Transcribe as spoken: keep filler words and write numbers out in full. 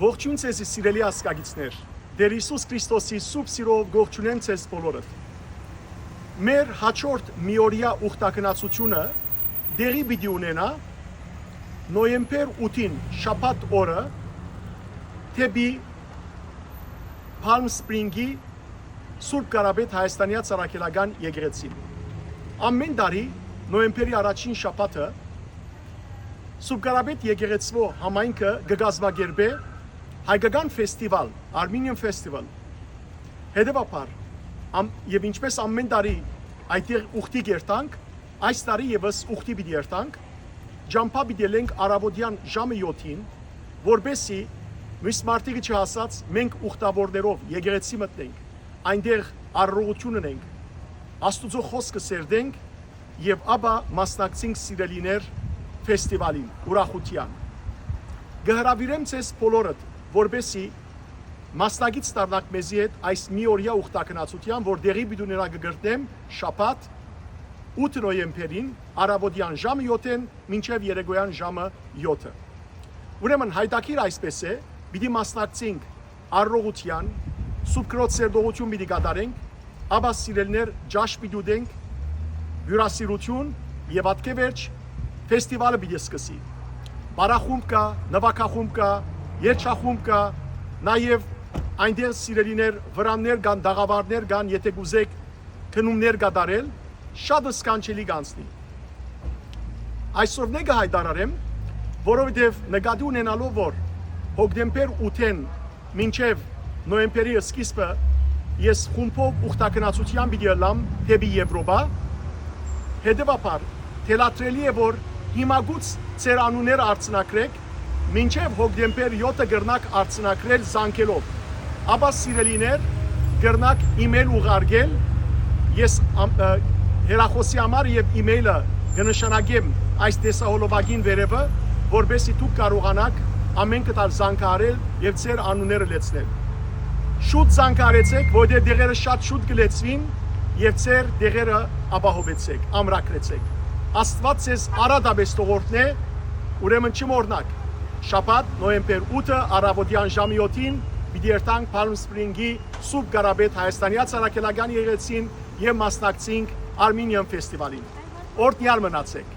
Ողջոյն ձեզի, սիրելի ազգակիցներ։ Տէր Յիսուս Քրիստոսի սուրբ սիրով կողջունեմ ձեզ բոլորդ։ Մեր հաջորդ միօրեայ ուխտագնացութիւնը տեղի պիտի ունենայ նոյեմբեր ութին, շաբաթ օրը, դէպի Palm Spring-ի Սուրբ Կարապետ Հայաստանեայ Առաքելական Եկեղեցին։ Ամէն տարի նոյեմբերի առաջին շաբաթը Սուրբ Կարապետ եկեղեցւոյ համայնքը կը կազմակերպէ հայկական ֆեստիվալ, Armenian Festival։ Հետեւաբար, ամ-, եւ ինչպես ամէն տարի այդտեղ ուխտի կ'երթանք, այս տարի եւս ուխտի պիտի երթանք, ճամբայ պիտի ելենք առաւօտեան ժամը յոթին, որպէսզի միւս մարդիկը չհասած մենք ուխտաւորներով եկեղեցի մտնենք, այնտեղ առողջություն ընենք, Աստուծոյ խօսքը սերտենք եւ ապա մասնակցենք, սիրելիներ, ֆեստիվալին, ուրախութեան։ Կը հրաւիրեմ ձեզ բոլորդ, որպէսզի մասնակից դառնաք մեզի հետ այս միօրեայ ուխտագնացութեան, որ տեղի պիտի ունենայ, կը կրկնեմ, շաբաթ, ութ նոյեմբերին, առաւօտեան ժամը յոթէն մինչեւ երեկոյեան ժամը յոթը։ Ուրեմն, յայտագիր այսպէս է, պիտի մասնակցենք առողջութեան, Սուրբ Քրոջ սերտողութիւն պիտի կատարենք, ապա, սիրելիներ, ճաշ պիտի ուտենք, հիւրասիրութիւն, եւ ատկէ վերջ ֆեստիվալը պիտի սկսի։ Պարախումբ կայ, նուագախումբ կայ, երգչախումբ կայ, նաեւ այնտեղ, սիրելիներ, վրաններ կան, տաղաւարներ կան, եթէ կ'ուզէք գնումներ կատարել, շատ սքանչելի կ'անցնի։ Այսօր նե կը յայտարարեմ, որովհետեւ նկատի ունենալով, որ հոկտեմբեր ութէն մինչեւ նոյեմբերի սկիզբը ես խումբով ուխտագնացութեան պիտի ըլլամ դէպի Եւրոպա, հետեւաբար թելադրելի է, որ հիմակուց ձեր անունները արձանագրէք, մինչեւ հոկտեմբեր յոթը կրնաք արձանագրել զանգելով։ Ապա, սիրելիներ, կրնաք email ուղարկել, ես ամ-, ը, հեռախօսի համար եւ email-ը կը նշանակեմ այս տեսահոլովակին վերեւը, որպէսզի դուք կարողանաք ամէնքը տալ զանգահարել եւ ձեր անունները լեցնել։ Շուտ զանգահարեցէք, որովհետեւ դեղերը շատ շուտ կը լեցուին եւ ձեր դեղերը ապահովեցէք, ամրագրեցէք։ Աստուած ձեզ առատապէս թող օրհնէ, ուրեմն չմոռնաք, շաբաթ, նոյեմբեր ութը, առաւօտեան ժամը յոթին պիտի երթանք Palm Spring-ի Սուրբ Կարապետ Հայաստանեայ Առաքելական Եկեղեցին եւ մասնակցենք Armenian Festival-ին։ Օրհնեալ մնացէք։